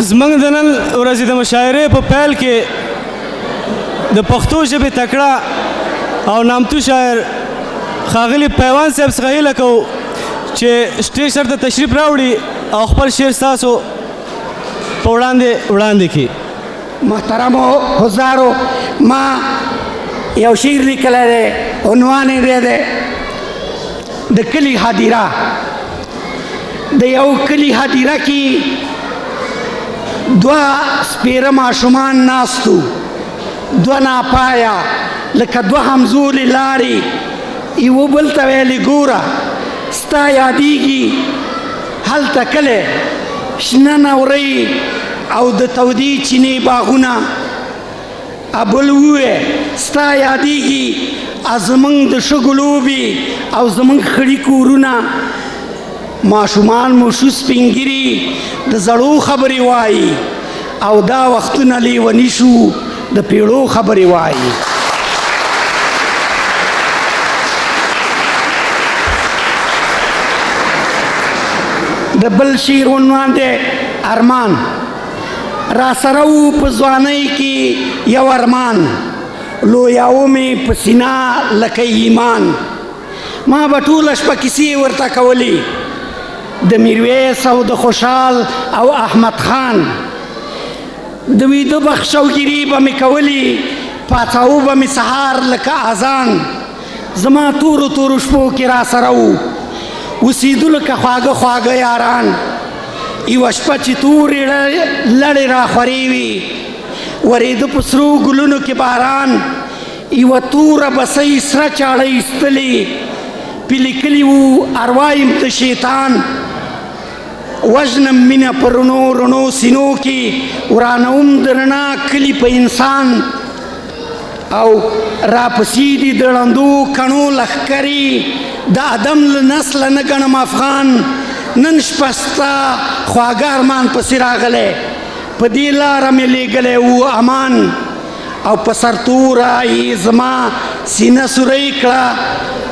زمونږ د نن ورځې د مشاعرې په پیل کې د پښتو ژبې تکړه او نامتو شاعر ښاغلي پیوان صاحب څخه هیله کوو چې سټیج سر ته تشریف راوړي او خپل شعر ستاسو په وړاندې وړاندې کړي. محترمو حضارو، ما یو شعر لیکلی دی، عنوان یې دی دی د کلي هدیره. د یو کلي هدیره کې دوه سپېره ماشومان ناست وو، دوه ناپایه لکه دوه همزولې لارې. یوه بل ته ویلې ګوره ستا یادېږي هلته کلی شنه نورۍ او د تودې چینې باغونه. ابل ووی ستا یادېږي زمونږ د شګو لوبې او زمونږ خړي کورونه. ماشومان مو شو سپینږیري د زړو خبرې وایي او دا وختونه لیوني شو د پیړو خبرې وایي. د بل شعر عنوان دی ارمان. را سره و په ځوانۍ کې یو ارمان، لویاوه مې په سینه لکه ایمان. ما به ټوله شپه کیسې ورته کولې د میرویس او د خوشحال او احمد خان. د ویده بخت شوګیري به مې کولې، پاڅاوه به مې سهار لکه اذان. زما تورو تورو شپو کې را سره وو، اوسېدو لکه خواږه خواږه یاران. یوه شپه چې تورې لړې را خورې وې، ورېده په سرو ګلونو کې باران. یوه توره بسۍ سره چاړه ایستلې، پې لیکلي وو اروا یم د شیطان. وژنم مینه په رڼو رڼو سینو کې، ورانوم د رڼا کلي په انسان. او راپسې دي د ړندو کڼو لښکرې، د ادم له نسله نه ګڼم افغان. نن شپه ستا خواږه ارمان پسې راغلی، په دې لاره مې لېږلی و امان. او په سرتوره یې زما سینه سورۍ کړه،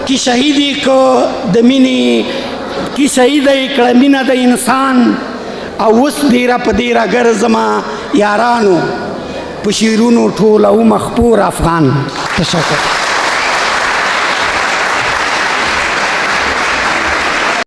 کی شهید یې که د مینې، کی شهیده یې کړه مینه د انسان. او اوس دیره په دیره ګرځمه یارانو، په شعرونو ټولومه خپور افغان. تشکر.